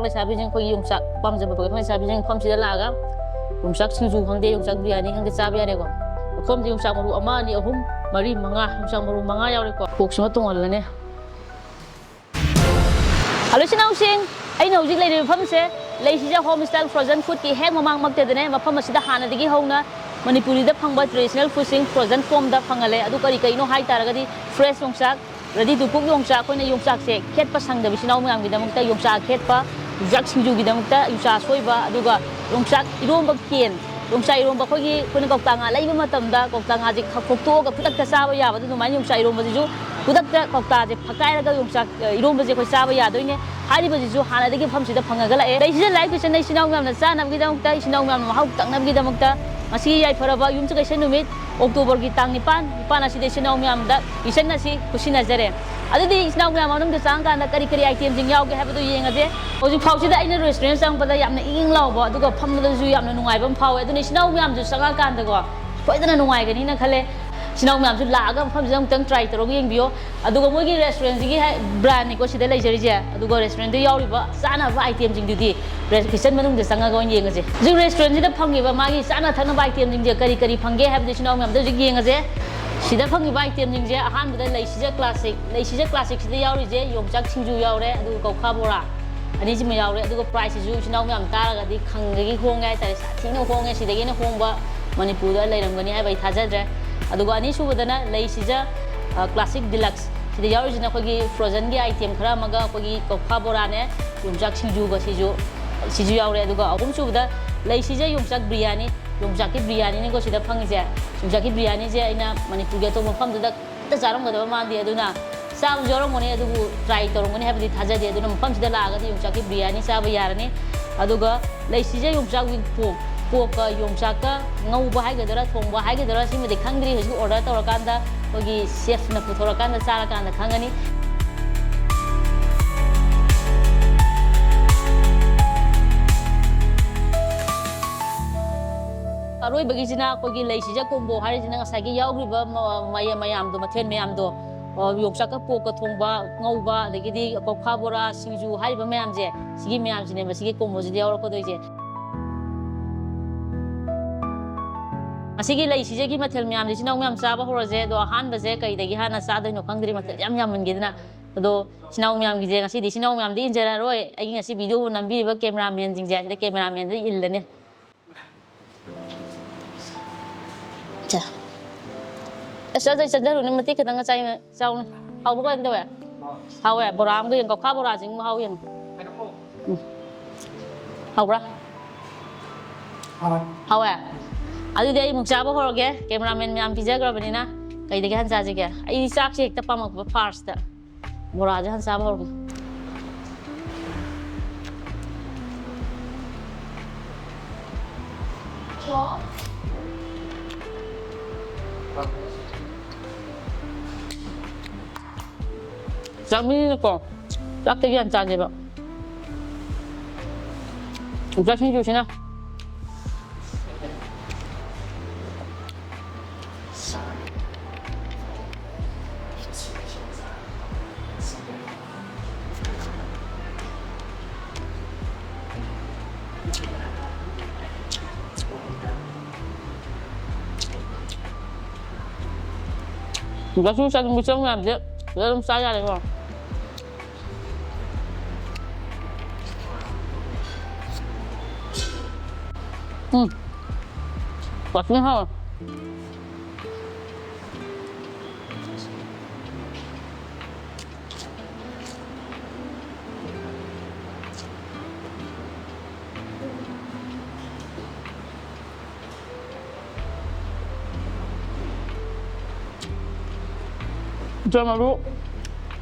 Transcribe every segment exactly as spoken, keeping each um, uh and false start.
ꯂꯩꯁꯥꯕꯤꯁꯤꯡ, ꯑꯩꯈꯣꯏꯒꯤ ꯌꯣꯡꯆꯥꯛ ꯄꯥꯝꯖꯕ ꯄꯥꯈꯪ ꯂꯩꯁꯥꯕꯤꯁꯤꯡ ꯃꯐꯝꯁꯤꯗ ꯂꯥꯛꯑꯒ ꯌꯣꯡꯆꯥꯛ ꯁꯤꯡꯖꯨ ꯈꯪꯗꯦ, ꯌꯣꯡꯆꯥꯛ ꯕꯤꯔꯌꯥꯅꯤ ꯈꯪꯗꯦ, ꯆꯥꯕ ꯌꯥꯔꯦꯀꯣ꯫ ꯃꯐꯝꯗ ꯌꯣꯡꯆꯥꯛ ꯃꯔꯨ ꯑꯃ, ꯑꯅꯤ, ꯑꯍꯨꯝ, ꯃꯔꯤ, ꯃꯉꯥ, ꯌꯣꯡꯆꯥꯛ ꯃꯔꯨ ꯃꯉꯥ ꯌꯥꯎꯔꯦꯀꯣ꯫ ꯀꯣꯛꯁꯤꯃ ꯇꯣꯡꯍꯜꯂꯅꯤ꯫ ꯍꯜꯂꯣ ꯏꯆꯤꯟ ꯏꯅꯥꯎꯁꯤꯡ, ꯑꯩꯅ ꯍꯧꯖꯤꯛ ꯂꯩꯔꯤꯕ ꯃꯐꯝꯁꯦ ꯂꯩꯁꯤꯖ ꯍꯣꯝ ꯁ꯭ꯇꯥꯏꯜ ꯐ꯭ꯔꯣꯖꯟ ꯐꯨꯗꯀꯤ ꯍꯦꯛ ꯃꯃꯥꯡꯃꯛꯇꯗꯅꯦ꯫ ꯃꯐꯝ ꯑꯁꯤꯗ ꯍꯥꯟꯅꯗꯒꯤ ꯍꯧꯅ ꯃꯅꯤꯄꯨꯔꯤꯗ ꯐꯪꯕ ꯇ꯭ꯔꯦꯗꯤꯁꯅꯦꯜ ꯐꯨꯗꯁꯤꯡ ꯐ꯭ꯔꯣꯖꯟ ꯐꯣꯝꯗ ꯐꯪꯍꯜꯂꯦ꯫ ꯑꯗꯨ ꯀꯔꯤ ꯀꯔꯤꯅꯣ ꯍꯥꯏ ꯇꯥꯔꯒꯗꯤ, ꯐ꯭ꯔꯦꯁ ꯌꯣꯡꯆꯥꯛ, ꯔꯦꯗꯤ ꯇꯨ ꯀꯨꯛ ꯌꯣꯡꯆꯥꯛ, ꯑꯩꯈꯣꯏꯅ ꯌꯣꯡꯆꯥꯛꯁꯦ ꯈꯦꯠꯄ ꯁꯪꯗꯕ ꯏꯆꯤꯟ ꯏꯅꯥꯎ ꯃꯌꯥꯝꯒꯤꯗꯃꯛꯇ ꯌꯣꯡꯆꯥꯛ ꯑꯈꯦꯠꯄ, ꯌꯣꯡꯆꯥꯛ ꯁꯤꯡꯖꯨꯒꯤꯗꯃꯛꯇ ꯌꯣꯡꯆꯥꯛ ꯑꯁꯣꯏꯕ, ꯑꯗꯨꯒ ꯌꯣꯡꯆꯥꯛ ꯏꯔꯣꯝꯕ ꯀꯦꯟ, ꯌꯣꯡꯆꯥꯛ ꯏꯔꯣꯝꯕ ꯑꯩꯈꯣꯏꯒꯤ, ꯑꯩꯈꯣꯏꯅ ꯀꯧꯇꯥ ꯉꯥ ꯂꯩꯕ ꯃꯇꯝꯗ ꯀꯧꯇꯥ ꯉꯥꯁꯦ ꯈ-, ꯈꯣꯛꯇꯣꯛꯑꯒ ꯈꯨꯗꯛꯇ ꯆꯥꯕ ꯌꯥꯕꯗꯣ, ꯑꯗꯨꯃꯥꯏꯅ ꯌꯣꯡꯆꯥꯛ ꯏꯔꯣꯝꯕꯁꯤꯁꯨ ꯈꯨꯗꯛꯇ ꯀꯧꯇꯥꯁꯦ ꯐꯛꯀꯥꯏꯔꯒ ꯌꯣꯡꯆꯥꯛ, ꯑ, ꯏꯔꯣꯝꯕꯁꯦ ꯑꯩꯈꯣꯏ ꯆꯥꯕ ꯌꯥꯗꯣꯏꯅꯦ꯫ ꯍꯥꯏꯔꯤꯕꯁꯤꯁꯨ ꯍꯥꯟꯅꯗꯒꯤ ꯃꯐꯝꯁꯤꯗ ꯐꯪꯉꯒ ꯂꯥꯛꯑꯦ꯫ ꯂꯩꯁꯤꯗ ꯂꯥꯏꯐ ꯀꯤꯆꯟꯗ ꯏꯆꯤꯟ ꯏꯅꯥꯎ ꯃꯌꯥꯝꯅ ꯆꯥꯅꯕꯒꯤꯗꯃꯛꯇ, ꯏꯆꯤꯟ ꯏꯅꯥꯎ ꯃꯌꯥꯝꯅ ꯃꯍꯥꯎ ꯇꯪꯅꯕꯒꯤꯗꯃꯛꯇ ꯉꯁꯤ ꯌꯥꯏꯐꯔꯕ ꯌꯨꯝꯁꯀꯩꯁ ꯅꯨꯃꯤꯠ, ꯑꯣꯛꯇꯣꯕꯔꯒꯤ ꯇꯥꯡ ꯅꯤꯄꯥꯟ, ꯅꯤꯄꯥꯟ ꯑꯁꯤꯗ ꯏꯆꯤꯟ ꯏꯅꯥꯎ ꯃꯌꯥꯝꯗ ꯀꯤꯆꯟ ꯑꯁꯤ ꯈꯨꯠꯁꯤꯟꯅꯖꯔꯦ꯫ ꯑꯗꯨꯗꯤ ꯏꯆꯤꯟ ꯏꯅꯥꯎ ꯃꯌꯥꯝ ꯃꯅꯨꯡꯗ ꯆꯪꯉꯀꯥꯟꯗ ꯀꯔꯤ ꯀꯔꯤ ꯑꯥꯏꯇꯦꯝꯁꯤꯡ ꯌꯥꯎꯒꯦ ꯍꯥꯏꯕꯗꯨ ꯌꯦꯡꯉꯁꯦ꯫ ꯍꯧꯖꯤꯛ ꯐꯥꯎꯁꯤꯗ ꯑꯩꯅ ꯔꯦꯁꯇꯨꯔꯦꯟ ꯆꯪꯉꯛꯄꯗ ꯌꯥꯝꯅ ꯏꯪ ꯏꯪ ꯂꯥꯎꯕ, ꯑꯗꯨꯒ ꯐꯝꯕꯗꯁꯨ ꯌꯥꯝꯅ ꯅꯨꯡꯉꯥꯏꯕ ꯑꯃ ꯐꯥꯎꯋꯦ꯫ ꯑꯗꯨꯅ ꯏꯆꯤꯟ ꯏꯅꯥꯎ ꯃꯌꯥꯝꯁꯨ ꯆꯪꯉꯛꯀꯥꯟꯗꯀꯣ ꯁꯣꯏꯗꯅ ꯅꯨꯡꯉꯥꯏꯒꯅꯤꯅ ꯈꯜꯂꯦ꯫ ꯏꯆꯤꯟ ꯏꯅꯥꯎ ꯃꯌꯥꯝꯁꯨ ꯂꯥꯛꯑꯒ ꯃꯐꯝꯁꯤꯗ ꯑꯃꯨꯛꯇꯪ ꯇ꯭ꯔꯥꯏ ꯇꯧꯔꯒ ꯌꯦꯡꯕꯤꯌꯣ꯫ ꯑꯗꯨꯒ ꯃꯣꯏꯒꯤ ꯔꯦꯁꯇꯨꯔꯦꯟꯁꯤꯒꯤ ꯍꯥꯏ-, ꯕ꯭ꯔꯥꯟꯅꯤꯀꯣ ꯁꯤꯗ ꯂꯩꯖꯔꯤꯁꯦ꯫ ꯑꯗꯨꯒ ꯔꯦꯁꯇꯨꯔꯦꯟꯗ ꯌꯥꯎꯔꯤꯕ ꯆꯥꯅꯕ ꯑꯥꯏꯇꯦꯝꯁꯤꯡꯗꯨꯗꯤ ꯔꯦꯁ-, ꯀꯤꯆꯟ ꯃꯅꯨꯡꯗ ꯆꯪꯉꯒ ꯑꯣꯏꯅ ꯌꯦꯡꯉꯁꯦ꯫ ꯍꯧꯖꯤꯛ ꯔꯦꯁꯇꯨꯔꯦꯟꯁꯤꯗ ꯐꯪꯉꯤꯕ ꯃꯥꯒꯤ ꯆꯥꯅ ꯊꯛꯅꯕ ꯑꯥꯏꯇꯦꯝꯁꯤꯡꯁꯦ ꯀꯔꯤ ꯀꯔꯤ ꯐꯪꯒꯦ ꯍꯥꯏꯕꯗꯨ ꯏꯆꯤꯟ ꯏꯅꯥꯎ ꯃꯌꯥꯝꯗ ꯍꯧꯖꯤꯛ ꯌꯦꯡꯉꯁꯦ꯫ ꯁꯤꯗ ꯐꯪꯉꯤꯕ ꯑꯥꯏꯇꯦꯝꯁꯤꯡꯁꯦ ꯑꯍꯥꯟꯕꯗ ꯂꯩꯁꯤꯗ ꯀ꯭ꯂꯥꯁꯤꯛ, ꯂꯩꯁꯤꯗ ꯀ꯭ꯂꯥꯁꯤꯛꯁꯤꯗ ꯌꯥꯎꯔꯤꯁꯦ ꯌꯣꯡꯆꯥꯛ ꯁꯤꯡꯖꯨ ꯌꯥꯎꯔꯦ, ꯑꯗꯨꯒ ꯀꯧꯈꯥ ꯕꯣꯔꯥ ꯑꯅꯤꯁꯤꯃ ꯌꯥꯎꯔꯦ꯫ ꯑꯗꯨꯒ ꯄ꯭ꯔꯥꯏꯁꯁꯤꯁꯨ ꯏꯆꯤꯟ ꯏꯅꯥꯎ ꯃꯌꯥꯝ ꯇꯥꯔꯒꯗꯤ ꯈꯪꯗꯒꯤ ꯍꯣꯡꯉꯦ ꯍꯥꯏꯇꯥꯔꯦ, ꯁꯥꯊꯤꯅ ꯍꯣꯡꯉꯦ꯫ ꯁꯤꯗꯒꯤ ꯍꯦꯟꯅ ꯍꯣꯡꯕ ꯃꯅꯤꯄꯨꯔꯗ ꯂꯩꯔꯝꯒꯅꯤ ꯍꯥꯏꯕ ꯑꯩ ꯊꯥꯖꯗ꯭ꯔꯦ꯫ ꯑꯗꯨꯒ ꯑꯅꯤꯁꯨꯕꯗꯅ ꯂꯩꯁꯤꯗ, ꯑ, ꯀ꯭ꯂꯥꯁꯤꯛ ꯗꯤꯂꯛꯁ꯫ ꯁꯤꯗ ꯌꯥꯎꯔꯤꯁꯤꯅ ꯑꯩꯈꯣꯏꯒꯤ ꯐ꯭ꯔꯣꯖꯟꯒꯤ ꯑꯥꯏꯇꯦꯝ ꯈꯔ ꯑꯃꯒ ꯑꯩꯈꯣꯏꯒꯤ ꯀꯧꯈꯥ ꯕꯣꯔꯥꯅꯦ, ꯌꯣꯡꯆꯥꯛ ꯁꯤꯡꯖꯨꯒ ꯁꯤꯁꯨ, ꯁꯤꯁꯨ ꯌꯥꯎꯔꯦ꯫ ꯑꯗꯨꯒ ꯑꯍꯨꯝꯁꯨꯕꯗ ꯂꯩꯁꯤꯗ ꯌꯣꯡꯆꯥꯛ ꯕꯤꯔꯌꯥꯅꯤ, ꯌꯣꯡꯆꯥꯛꯀꯤ ꯕꯤꯔꯌꯥꯅꯤꯅꯤꯀꯣ ꯁꯤꯗ ꯐꯪꯉꯤꯁꯦ꯫ ꯌꯣꯡꯆꯥꯛꯀꯤ ꯕꯤꯔꯌꯥꯅꯤꯁꯦ ꯑꯩꯅ ꯃꯅꯤꯄꯨꯔꯒꯤ ꯑꯇꯣꯞꯄ ꯃꯐꯝꯗꯨꯗ ꯑꯝꯇ ꯆꯥꯔꯝꯒꯗꯕ ꯃꯥꯟꯗꯦ, ꯑꯗꯨꯅ ꯆꯥꯕꯁꯨ ꯌꯥꯎꯔꯝꯒꯅꯤ, ꯑꯗꯨꯕꯨ ꯇ꯭ꯔꯥꯏ ꯇꯧꯔꯝꯒꯅꯤ ꯍꯥꯏꯕꯗꯤ ꯊꯥꯖꯗꯦ꯫ ꯑꯗꯨꯅ ꯃꯐꯝꯁꯤꯗ ꯂꯥꯛꯑꯒꯗꯤ ꯌꯣꯡꯆꯥꯛꯀꯤ ꯕꯤꯔꯌꯥꯅꯤ ꯆꯥꯕ ꯌꯥꯔꯅꯤ꯫ ꯑꯗꯨꯒ ꯂꯩꯁꯤꯗ ꯌꯣꯡꯆꯥꯛ with pork, ꯄꯣꯔꯛꯀ ꯌꯣꯡꯆꯥꯛꯀ ꯉꯧꯕ ꯍꯥꯏꯒꯗ꯭ꯔꯥ, ꯊꯣꯡꯕ ꯍꯥꯏꯒꯗ꯭ꯔꯥ, ꯁꯤꯃꯗꯤ ꯈꯪꯗ꯭ꯔꯤ꯫ ꯍꯧꯖꯤꯛ ꯑꯣꯔꯗꯔ ꯇꯧꯔꯀꯥꯟꯗ ꯑꯩꯈꯣꯏꯒꯤ ꯆꯦꯐꯅ ꯄꯨꯊꯣꯔꯀꯥꯟꯗ ꯆꯥꯔꯀꯥꯟꯗ ꯈꯪꯒꯅꯤ꯫ ꯑꯔꯣꯏꯕꯒꯤꯁꯤꯅ ꯑꯩꯈꯣꯏꯒꯤ ꯂꯩꯁꯤꯗ ꯀꯣꯝꯕꯣ ꯍꯥꯏꯔꯤꯁꯤꯅ ꯉꯁꯥꯏꯒꯤ ꯌꯥꯎꯈ꯭ꯔꯤꯕ ꯃ-, ꯃꯌꯥꯝ ꯃꯌꯥꯝꯗꯣ, ꯃꯊꯦꯜ ꯃꯌꯥꯝꯗꯣ, ꯑ, ꯌꯣꯡꯆꯥꯛꯀ ꯄꯣꯛꯀ ꯊꯣꯡꯕ, ꯉꯧꯕ, ꯑꯗꯒꯤꯗꯤ ꯀꯧꯈꯥ ꯕꯣꯔꯥ, ꯁꯤꯡꯖꯨ ꯍꯥꯏꯔꯤꯕ ꯃꯌꯥꯝꯁꯦ, ꯁꯤꯒꯤ ꯃꯌꯥꯝꯁꯤꯅꯦꯕ ꯁꯤꯒꯤ ꯀꯣꯝꯕꯣꯁꯤꯗ ꯌꯥꯎꯔꯛꯀꯗꯣꯏꯁꯦ꯫ ꯉꯁꯤꯒꯤ ꯂꯩꯁꯤꯗꯒꯤ ꯃꯊꯦꯜ ꯃꯌꯥꯝꯁꯦ ꯏꯆꯤꯟ ꯏꯅꯥꯎ ꯃꯌꯥꯝ ꯆꯥꯕ ꯍꯧꯔꯁꯦ꯫ ꯑꯗꯣ ꯑꯍꯥꯟꯕꯁꯦ ꯀꯩꯗꯒꯤ ꯍꯥꯟꯅ ꯆꯥꯗꯣꯏꯅꯣ ꯈꯪꯗ꯭ꯔꯤ, ꯃꯊꯦꯜ ꯌꯥꯝ ꯌꯥꯝꯃꯟꯈꯤꯗꯅ꯫ ꯑꯗꯣ ꯏꯆꯤꯟ ꯏꯅꯥꯎ ꯃꯌꯥꯝꯒꯤꯁꯦ ꯉꯁꯤꯗꯤ ꯏꯆꯤꯟ ꯏꯅꯥꯎ ꯃꯌꯥꯝꯗꯤ ꯏꯟꯖꯔꯔꯣꯏ꯫ ꯑꯩꯒꯤ ꯉꯁꯤ ꯚꯤꯗꯤꯑꯣ ꯅꯝꯕꯤꯔꯤꯕ ꯀꯦꯃꯦꯔꯥꯃꯦꯟꯁꯤꯡꯁꯦ, ꯑꯁꯤꯗ ꯀꯦꯃꯦꯔꯥꯃꯦꯟꯗ ꯏꯜꯂꯅꯤ꯫ ꯆꯥ꯫ ꯑꯁ, ꯑꯗꯩ ꯆꯠꯖꯔꯨꯅꯦ, ꯃꯇꯦꯛ ꯈꯤꯇꯪꯒ ꯆꯥꯏꯅ ꯆꯥꯎꯅꯦ꯫ ꯍꯥꯎꯕ ꯀꯃꯥꯏꯅ ꯇꯧꯋꯦ? ꯍꯥꯎꯋꯦ, ꯕꯣꯔꯥ ꯑꯃꯒ ꯌꯦꯡꯉꯨ, ꯀꯧꯈꯥ ꯕꯣꯔꯥꯁꯤꯡ ꯃꯍꯥꯎ ꯌꯦꯡꯉꯨ꯫ ꯎꯝ꯫ ꯍꯥꯎꯕ꯭ꯔꯥ? ꯍꯥꯎꯋꯦ꯫ ꯍꯥꯎꯋꯦ? ꯑꯗꯨꯗꯤ ꯑꯩ ꯑꯃꯨꯛ ꯆꯥꯕ ꯍꯧꯔꯒꯦ꯫ ꯀꯦꯃꯦꯔꯥꯃꯦꯟ ꯃꯌꯥꯝ ꯄꯤꯖꯈ꯭ꯔꯕꯅꯤꯅ ꯀꯩꯗꯒꯤ ꯍꯥꯟꯅ ꯆꯥꯁꯤꯒꯦ? ꯑꯩꯗꯤ ꯆꯥꯛꯁꯦ ꯍꯦꯛꯇ ꯄꯥꯝꯃꯛꯄ ꯐꯥꯔꯁꯇ꯫ ꯕꯣꯔꯥꯁꯦ ꯍꯥꯟꯅ ꯆꯥꯕ ꯍꯧꯔꯒꯦ꯫ ꯆꯥꯛ ꯃꯤꯅꯤꯅꯀꯣ, ꯆꯥꯛꯇꯒꯤ ꯍꯥꯟꯅ ꯆꯥꯁꯦꯕ꯫ ꯌꯣꯡꯆꯥꯛ ꯁꯤꯡꯖꯨꯁꯤꯅ꯫ ꯒꯁꯨ ꯆꯥꯅꯤꯡ ꯃꯤꯆꯪ ꯃꯌꯥꯝꯁꯦ ꯁꯤꯗ ꯑꯗꯨꯝ ꯆꯥ ꯌꯥꯔꯦꯀꯣ꯫ ꯎꯝ꯫ ꯋꯥꯁꯤꯅ ꯍꯥꯎꯋꯦ꯫ ꯖꯃꯔꯨ,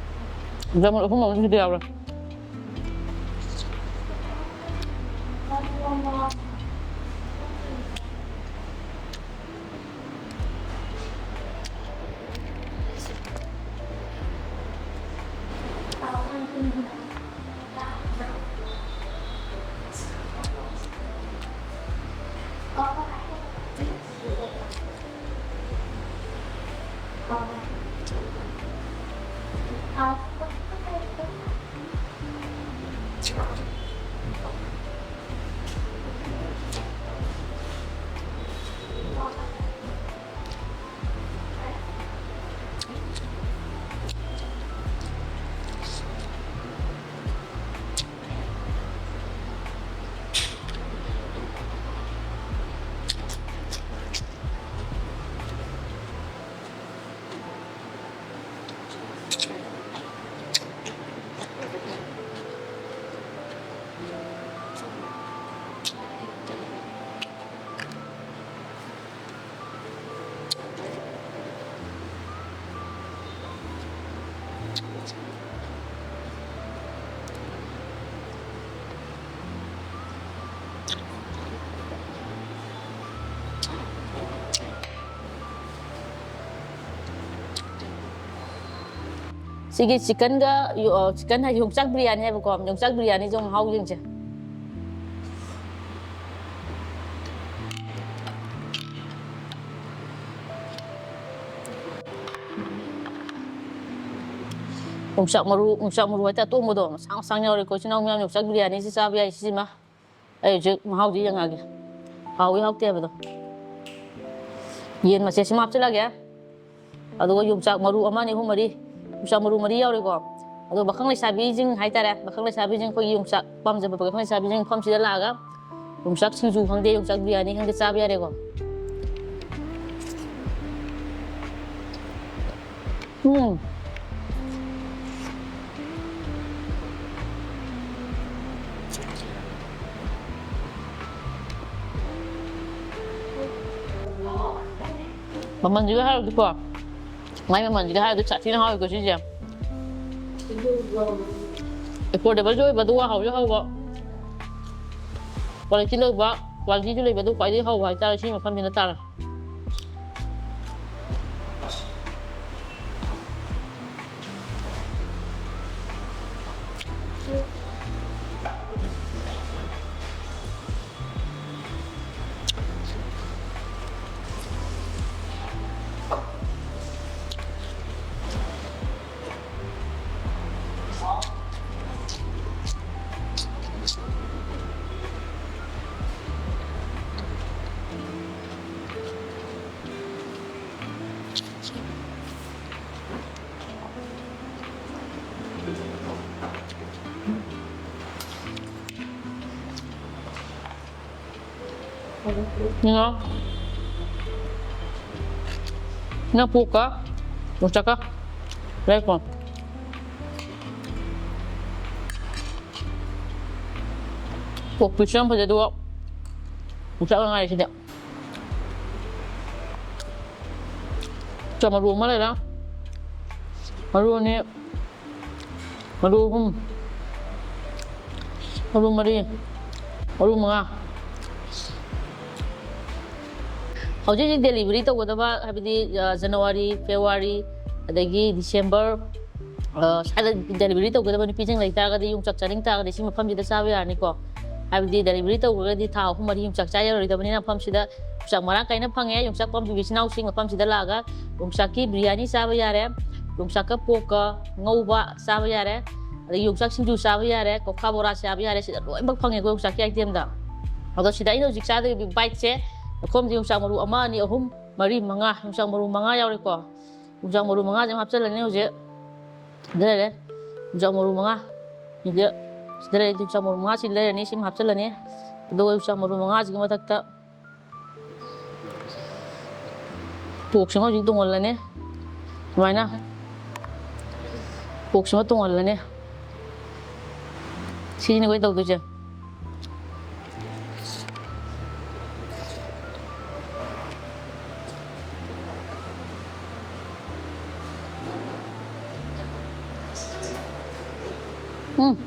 ꯖꯃꯔꯨ ꯑꯍꯨꯝ ꯑꯃ ꯁꯤꯗ ꯌꯥꯎꯔꯦ꯫ ꯁꯤꯒꯤ ꯆꯤꯛꯀꯟꯒ ꯌꯣ-, ꯑ, ꯆꯤꯛꯀꯟ ꯍꯥꯏꯗꯤ ꯌꯣꯡꯆꯥꯛ ꯕꯤꯔꯌꯥꯅꯤ ꯍꯥꯏꯕꯀꯣ꯫ ꯌꯣꯡꯆꯥꯛ ꯕꯤꯔꯌꯥꯅꯤꯁꯦ ꯑꯃꯨꯛ ꯃꯍꯥꯎ ꯌꯦꯡꯁꯦ꯫ ꯌꯣꯡꯆꯥꯛ ꯃꯔꯨ, ꯌꯣꯡꯆꯥꯛ ꯃꯔꯨ ꯍꯥꯏꯇꯥꯔꯦ, ꯑꯇꯣꯡꯕꯗꯣ, ꯃꯁꯥꯡ ꯃꯁꯥꯡ ꯌꯥꯎꯔꯦꯀꯣ꯫ ꯏꯆꯤꯟ ꯏꯅꯥꯎ ꯃꯌꯥꯝ ꯌꯣꯡꯆꯥꯛ ꯕꯤꯔꯌꯥꯅꯤꯁꯤ ꯆꯥꯕ ꯌꯥꯏ, ꯁꯤꯁꯤꯃ꯫ ꯑꯩ ꯍꯧꯖꯤꯛ ꯃꯍꯥꯎꯁꯤ ꯌꯦꯡꯉꯛꯑꯒꯦ꯫ ꯍꯥꯎꯏ ꯍꯥꯎꯇꯦ ꯍꯥꯏꯕꯗꯣ꯫ ꯌꯦꯟ ꯃꯆꯦꯠꯁꯤꯃ ꯍꯥꯞꯆꯤꯜꯂꯒꯦ꯫ ꯑꯗꯨꯒ ꯌꯣꯡꯆꯥꯛ ꯃꯔꯨ ꯑꯃ, ꯑꯅꯤ, ꯑꯍꯨꯝ, ꯃꯔꯤ, ꯌꯣꯡꯆꯥꯛ ꯃꯔꯨ ꯃꯔꯤ ꯌꯥꯎꯔꯦꯀꯣ꯫ ꯑꯗꯨꯒ ꯄꯥꯈꯪ ꯂꯩꯁꯥꯕꯤꯁꯤꯡ ꯍꯥꯏꯇꯥꯔꯦ, ꯄꯥꯈꯪ ꯂꯩꯁꯥꯕꯤꯁꯤꯡ, ꯑꯩꯈꯣꯏꯒꯤ ꯌꯣꯡꯆꯥꯛ ꯄꯥꯝꯖꯕ ꯄꯥꯈꯪ ꯂꯩꯁꯥꯕꯤꯁꯤꯡ ꯃꯐꯝꯁꯤꯗ ꯂꯥꯛꯑꯒ ꯌꯣꯡꯆꯥꯛ ꯁꯤꯡꯖꯨ ꯈꯪꯗꯦ, ꯌꯣꯡꯆꯥꯛ ꯕꯤꯔꯌꯥꯅꯤ ꯈꯪꯗꯦ ꯆꯥꯕ ꯌꯥꯔꯦꯀꯣ꯫ ꯎꯝ꯫ ꯃꯃꯜꯁꯤꯒ ꯍꯥꯏꯔꯨꯔꯗꯤꯀꯣ, ꯃꯥꯏ ꯃꯃꯜꯁꯤꯒ ꯍꯥꯏꯔꯨꯔꯗꯤ ꯁꯥꯊꯤꯅ ꯍꯥꯎꯋꯤꯀꯣ ꯁꯤꯁꯦ꯫ Affordable ꯁꯨ ꯑꯣꯏꯕ, ꯑꯗꯨꯒ ꯍꯥꯎꯁꯨ ꯍꯥꯎꯕ, quality ꯂꯩꯕ, quality ꯁꯨ ꯂꯩꯕ, ꯑꯗꯨ ꯈ꯭ꯋꯥꯏꯗꯒꯤ ꯍꯥꯎꯕ ꯍꯥꯏꯇꯥꯔꯦ ꯁꯤ ꯃꯐꯝꯁꯤꯅ ꯇꯥꯔꯦ꯫ ꯉꯥ꯫ ꯉꯥ ꯄꯣꯛꯀ ꯌꯣꯡꯆꯥꯛꯀ ꯂꯩꯀꯣ꯫ ꯄꯣꯛ ꯄꯤꯁ ꯌꯥꯝ ꯐꯖꯩ, ꯑꯗꯨꯒ ꯌꯣꯡꯆꯥꯛ ꯉꯥꯏꯔꯤꯁꯤꯗꯤ꯫ ꯆꯥ ꯃꯔꯨ ꯑꯃ ꯂꯩꯔꯦ꯫ ꯃꯔꯨ ꯑꯅꯤ꯫ ꯃꯔꯨ ꯑꯍꯨꯝ꯫ ꯃꯔꯨ ꯃꯔꯤ꯫ ꯃꯔꯨ ꯃꯉꯥ꯫ ꯍꯧꯖꯤꯛ ꯍꯧꯖꯤꯛ delivery ꯇꯧꯒꯗꯕ, ꯍꯥꯏꯕꯗꯤ, ꯑ, ꯖꯅꯋꯥꯔꯤ, ꯐꯦꯕ꯭ꯔꯨꯋꯥꯔꯤ, ꯑꯗꯒꯤ ꯗꯤꯁꯦꯝꯕꯔ, ꯑ, ꯁ꯭ꯋꯥꯏꯗ delivery ꯇꯧꯒꯗꯕ ꯅꯨꯄꯤꯁꯤꯡ ꯂꯩ ꯇꯥꯔꯒꯗꯤ, ꯌꯣꯡꯆꯥꯛ ꯆꯥꯅꯤꯡ ꯇꯥꯔꯒꯗꯤ ꯁꯤ ꯃꯐꯝꯁꯤꯗ ꯆꯥꯕ ꯌꯥꯔꯅꯤꯀꯣ꯫ ꯍꯥꯏꯕꯗꯤ delivery ꯇꯧꯈ꯭ꯔꯒꯗꯤ ꯊꯥ ꯑꯍꯨꯝ ꯃꯔꯤ ꯌꯣꯡꯆꯥꯛ ꯆꯥ ꯌꯥꯔꯣꯏꯗꯕꯅꯤꯅ, ꯃꯐꯝꯁꯤꯗ ꯌꯣꯡꯆꯥꯛ ꯃꯔꯥꯡ ꯀꯥꯏꯅ ꯐꯪꯉꯦ꯫ ꯌꯣꯡꯆꯥꯛ ꯄꯥꯝꯕꯤ ꯏꯆꯤꯟ ꯏꯅꯥꯎꯁꯤꯡ ꯃꯐꯝꯁꯤꯗ ꯂꯥꯛꯑꯒ ꯌꯣꯡꯆꯥꯛꯀꯤ ꯕꯤꯔꯌꯥꯅꯤ ꯆꯥꯕ ꯌꯥꯔꯦ, ꯌꯣꯡꯆꯥꯛꯀ ꯄꯣꯛꯀ ꯉꯧꯕ ꯆꯥꯕ ꯌꯥꯔꯦ, ꯑꯗꯒꯤ ꯌꯣꯡꯆꯥꯛ ꯁꯤꯡꯖꯨ ꯆꯥꯕ ꯌꯥꯔꯦ, ꯀꯣꯈꯥ ꯕꯣꯔꯥ ꯆꯥꯕ ꯌꯥꯔꯦ, ꯁꯤꯗ ꯂꯣꯏꯅꯃꯛ ꯐꯪꯉꯦꯀꯣ ꯌꯣꯡꯆꯥꯛꯀꯤ item ꯗ꯫ ꯑꯗꯣ ꯁꯤꯗ ꯑꯩꯅ ꯍꯧꯖꯤꯛ ꯆꯥꯗꯣꯔꯤꯕ bite ꯁꯦ, ꯃꯈꯣꯝꯁꯦ ꯌꯣꯡꯆꯥꯛ ꯃꯔꯨ ꯑꯃ, ꯑꯅꯤ, ꯑꯍꯨꯝ, ꯃꯔꯤ, ꯃꯉꯥ, ꯌꯣꯡꯆꯥꯛ ꯃꯔꯨ ꯃꯉꯥ ꯌꯥꯎꯔꯦꯀꯣ꯫ ꯌꯣꯡꯆꯥꯛ ꯃꯔꯨ ꯃꯉꯥꯁꯦ ꯑꯃ ꯍꯥꯞꯆꯤꯜꯂꯅꯤ ꯍꯧꯖꯤꯛ꯫ ꯁꯤꯗ ꯂꯩꯔꯦ꯫ ꯌꯣꯡꯆꯥꯛ ꯃꯔꯨ ꯃꯉꯥ꯫ ꯁꯤꯗ, ꯁꯤꯗ ꯂꯩꯔꯦ, ꯌꯣꯡꯆꯥꯛ ꯃꯔꯨ ꯃꯉꯥꯁꯤ ꯂꯩꯔꯅꯤ, ꯁꯤꯃ ꯍꯥꯞꯆꯤꯜꯂꯅꯤ꯫ ꯑꯗꯨꯒ ꯌꯣꯡꯆꯥꯛ ꯃꯔꯨ ꯃꯉꯥꯁꯤꯒꯤ ꯃꯊꯛꯇ ꯄꯣꯛꯁꯤꯃ ꯍꯧꯖꯤꯛ ꯇꯣꯡꯍꯜꯂꯅꯤ꯫ ꯁꯨꯃꯥꯏꯅ ꯄꯣꯛꯁꯤꯃ ꯇꯣꯡꯍꯜꯂꯅꯤ꯫ ꯁꯤꯅꯤ ꯑꯩꯈꯣꯏ ꯇꯧꯗꯣꯏꯁꯦ꯫ ꯎꯝ꯫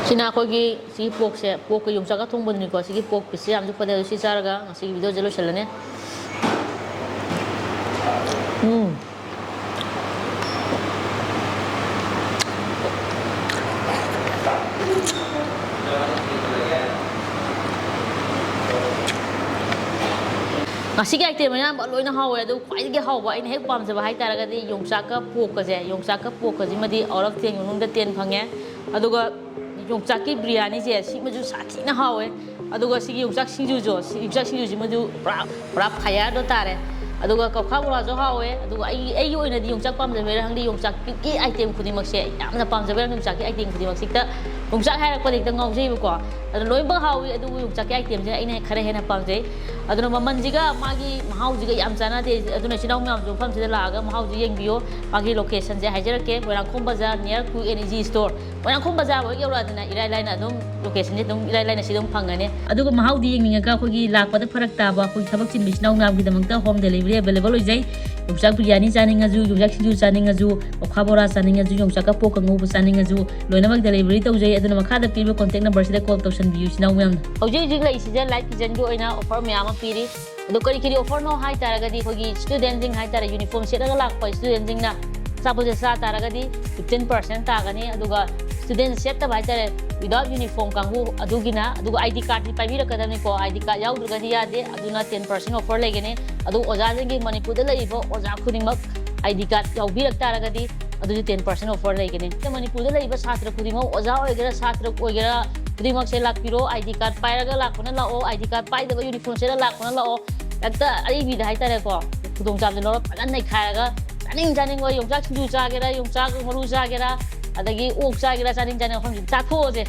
ꯁꯤꯅ ꯑꯩꯈꯣꯏꯒꯤ ꯁꯤꯒꯤ ꯄꯣꯛꯁꯦ, ꯄꯣꯛꯀ ꯌꯣꯡꯆꯥꯛꯀ ꯊꯣꯡꯕꯗꯨꯅꯤꯀꯣ꯫ ꯁꯤꯒꯤ ꯄꯣꯛ ꯄꯤꯁꯁꯦ ꯌꯥꯝꯁꯨ ꯐꯖꯩ꯫ ꯑꯗꯨ ꯁꯤ ꯆꯥꯔꯒ ꯉꯁꯤꯒꯤ video ꯁꯦ ꯂꯣꯏꯁꯤꯜꯂꯅꯤ꯫ ꯎꯝ꯫ ꯉꯁꯤꯒꯤ item ꯑꯌꯥꯝꯕ ꯂꯣꯏꯅ ꯍꯥꯎꯋꯦ, ꯑꯗꯨ ꯈ꯭ꯋꯥꯏꯗꯒꯤ ꯍꯥꯎꯕ ꯑꯩꯅ ꯍꯦꯛ ꯄꯥꯝꯖꯕ ꯍꯥꯏꯇꯥꯔꯒꯗꯤ ꯌꯣꯡꯆꯥꯛꯀ ꯄꯣꯛꯀꯁꯦ꯫ ꯌꯣꯡꯆꯥꯛꯀ ꯄꯣꯛꯀꯁꯤꯃꯗꯤ out of ten ꯃꯅꯨꯡꯗ ten ꯐꯪꯉꯦ꯫ ꯑꯗꯨꯒ ꯌꯣꯡꯆꯥꯛꯀꯤ ꯕꯤꯔꯌꯥꯅꯤꯁꯦ ꯁꯤꯃꯁꯨ ꯁꯥꯊꯤꯅ ꯍꯥꯎꯋꯦ꯫ ꯑꯗꯨꯒ ꯁꯤꯒꯤ ꯌꯣꯡꯆꯥꯛ ꯁꯤꯡꯖꯨꯁꯨ, ꯁꯤ ꯌꯣꯡꯆꯥꯛ ꯁꯤꯡꯖꯨꯁꯤꯃꯁꯨ ꯄꯨꯔꯥ, ꯄꯨꯔꯥ fireꯗꯣ ꯇꯥꯔꯦ꯫ ꯑꯗꯨꯒ ꯀꯧꯈꯥ ꯕꯣꯔꯥꯁꯨ ꯍꯥꯎꯋꯦ꯫ ꯑꯗꯨꯒ ꯑꯩ, ꯑꯩꯒꯤ ꯑꯣꯏꯅꯗꯤ ꯌꯣꯡꯆꯥꯛ ꯄꯥꯝꯖꯕꯩꯔꯥ ꯈꯪꯗꯦ, ꯌꯣꯡꯆꯥꯛꯀꯤ item ꯈꯨꯗꯤꯡꯃꯛꯁꯦ ꯌꯥꯝꯅ ꯄꯥꯝꯖꯕꯩꯔꯥ ꯈꯪꯗꯦ, ꯌꯣꯡꯆꯥꯛꯀꯤ item ꯈꯨꯗꯤꯡꯃꯛꯁꯦ ꯍꯦꯛꯇ, ꯌꯣꯡꯆꯥꯛ ꯍꯥꯏꯔꯛꯄꯗ ꯍꯦꯛꯇ ꯉꯥꯎꯖꯩꯕꯀꯣ꯫ ꯑꯗꯣ ꯂꯣꯏꯅꯃꯛ ꯍꯥꯎꯋꯤ, ꯑꯗꯨꯕꯨ ꯌꯣꯡꯆꯥꯛꯀꯤ itemꯁꯦ ꯑꯩꯅ ꯈꯔ ꯍꯦꯟꯅ ꯄꯥꯝꯖꯩ꯫ ꯑꯗꯨꯅ ꯃꯃꯜꯁꯤꯒ ꯃꯥꯒꯤ ꯃꯍꯥꯎꯁꯤꯒ ꯌꯥꯝ ꯆꯥꯟꯅꯗꯦ꯫ ꯑꯗꯨꯅ ꯏꯆꯤꯟ ꯏꯅꯥꯎ ꯃꯌꯥꯝꯁꯨ ꯃꯐꯝꯁꯤꯗ ꯂꯥꯛꯑꯒ ꯃꯍꯥꯎꯁꯤ ꯌꯦꯡꯕꯤꯌꯣ꯫ ꯃꯥꯒꯤ locationꯁꯦ ꯍꯥꯏꯖꯔꯛꯀꯦ, ꯃꯣꯏꯔꯥꯡꯈꯣꯝ ꯕꯖꯥꯔ, near Q and G store꯫ Moirangkhom ꯕꯖꯥꯔ ꯍꯦꯛ ꯌꯧꯔꯛꯑꯗꯅ ꯏꯔꯥꯏ ꯂꯥꯏꯅ ꯑꯗꯨꯝ locationꯁꯦ ꯑꯗꯨꯝ ꯏꯔꯥꯏ ꯂꯥꯏꯅ ꯁꯤꯗ ꯑꯗꯨꯝ ꯐꯪꯒꯅꯤ꯫ ꯑꯗꯨꯒ ꯃꯍꯥꯎꯗꯤ ꯌꯦꯡꯅꯤꯡꯉꯒ ꯑꯩꯈꯣꯏꯒꯤ ꯂꯥꯛꯄꯗ ꯐꯔꯛ ꯇꯥꯕ ꯑꯩꯈꯣꯏꯒꯤ ꯊꯕꯛ ꯆꯤꯟꯕ ꯏꯆꯤꯟ ꯏꯅꯥꯎ ꯃꯌꯥꯝꯒꯤꯗꯃꯛꯇ home delivery available ꯑꯣꯏꯖꯩ꯫ ꯌꯣꯡꯆꯥꯛ ꯕꯤꯔꯌꯥꯅꯤ ꯆꯥꯅꯤꯡꯉꯁꯨ, ꯌꯣꯡꯆꯥꯛ ꯁꯤꯡꯖꯨ ꯆꯥꯅꯤꯡꯉꯁꯨ, ꯑꯣꯛꯁꯥ ꯕꯣꯔꯥ ꯆꯥꯅꯤꯡꯉꯁꯨ, ꯌꯣꯡꯆꯥꯛꯀ ꯄꯣꯛꯀ ꯉꯧꯕ ꯆꯥꯅꯤꯡꯉꯁꯨ, ꯂꯣꯏꯅꯃꯛ delivery ꯇꯧꯖꯩ꯫ ꯑꯗꯨꯅ ꯃꯈꯥꯗ ꯄꯤꯔꯤꯕ contact numberꯁꯤꯗ call ꯇꯧꯁꯟꯕꯤꯌꯨ ꯏꯆꯤꯟ ꯏꯅꯥꯎ ꯃꯌꯥꯝꯅ꯫ ꯍꯧꯖꯤꯛ ꯍꯧꯖꯤꯛ ꯂꯩꯔꯤꯁꯤꯗ Light Visionꯒꯤ ꯑꯣꯏꯅ offer ꯃꯌꯥꯝ ꯑꯃ ꯄꯤꯔꯤ꯫ ꯑꯗꯣ ꯀꯔꯤ ꯀꯔꯤ offerꯅꯣ ꯍꯥꯏ ꯇꯥꯔꯒꯗꯤ, ꯑꯩꯈꯣꯏꯒꯤ studentꯁꯤꯡ ꯍꯥꯏ ꯇꯥꯔꯦ, uniform ꯁꯦꯠꯂꯒ ꯂꯥꯛꯄ studentꯁꯤꯡꯅ ꯑꯆꯥꯄꯣꯠꯁꯦ ꯆꯥ ꯇꯥꯔꯒꯗꯤ fifteen percent ꯇꯥꯒꯅꯤ꯫ ꯑꯗꯨꯒ student ꯁꯦꯠꯇꯕ ꯍꯥꯏ ꯇꯥꯔꯦ, without uniform ꯀꯥꯡꯕꯨ ꯑꯗꯨꯒꯤꯅ, ꯑꯗꯨꯒ ID cardꯇꯤ ꯄꯥꯏꯕꯤꯔꯛꯀꯗꯕꯅꯤꯀꯣ, ID card ꯌꯥꯎꯗ꯭ꯔꯒꯗꯤ ꯌꯥꯗꯦ꯫ ꯑꯗꯨꯅ ten percent offer ꯂꯩꯒꯅꯤ꯫ ꯑꯗꯨ ꯑꯣꯖꯥꯁꯤꯡꯒꯤ, ꯃꯅꯤꯄꯨꯔꯗ ꯂꯩꯔꯤꯕ ꯑꯣꯖꯥ ꯈꯨꯗꯤꯡꯃꯛ ID card ꯌꯥꯎꯕꯤꯔꯛ ꯇꯥꯔꯒꯗꯤ ꯑꯗꯨꯁꯨ ten percent offer ꯂꯩꯒꯅꯤ꯫ ꯃꯅꯤꯄꯨꯔꯗ ꯂꯩꯔꯤꯕ ꯁꯥꯇ꯭ꯔ ꯈꯨꯗꯤꯡꯃꯛ, ꯑꯣꯖꯥ ꯑꯣꯏꯒꯦꯔꯥ ꯁꯥꯇ꯭ꯔ ꯑꯣꯏꯒꯦꯔꯥ, ꯈꯨꯗꯤꯡꯃꯛꯁꯦ ꯂꯥꯛꯄꯤꯔꯣ꯫ ID card ꯄꯥꯏꯔꯒ ꯂꯥꯛꯄꯅ ꯂꯥꯛꯑꯣ, ID card ꯄꯥꯏꯗꯕ uniform ꯁꯦꯠꯂ ꯂꯥꯛꯄꯅ ꯂꯥꯛꯑꯣ꯫ ꯍꯦꯛꯇ ꯑꯔꯤꯕꯤꯗ ꯍꯥꯏꯇꯥꯔꯦꯀꯣ, ꯈꯨꯗꯣꯡꯆꯥꯕꯁꯦ ꯂꯧꯔ ꯐꯖꯅ ꯅꯩꯈꯥꯏꯔꯒ ꯆꯥꯅꯤꯡ ꯆꯥꯅꯤꯡꯕ ꯌꯣꯡꯆꯥꯛ ꯁꯤꯡꯖꯨ ꯆꯥꯒꯦꯔꯥ, ꯌꯣꯡꯆꯥꯛ ꯃꯔꯨ ꯆꯥꯒꯦꯔꯥ, ꯑꯗꯒꯤ ꯑꯣꯛ ꯆꯥꯒꯦꯔꯥ, ꯆꯥꯅꯤꯡ ꯆꯥꯅꯤꯡꯕ ꯃꯐꯝꯁꯤꯗ ꯆꯥꯊꯣꯛꯑꯁꯦ꯫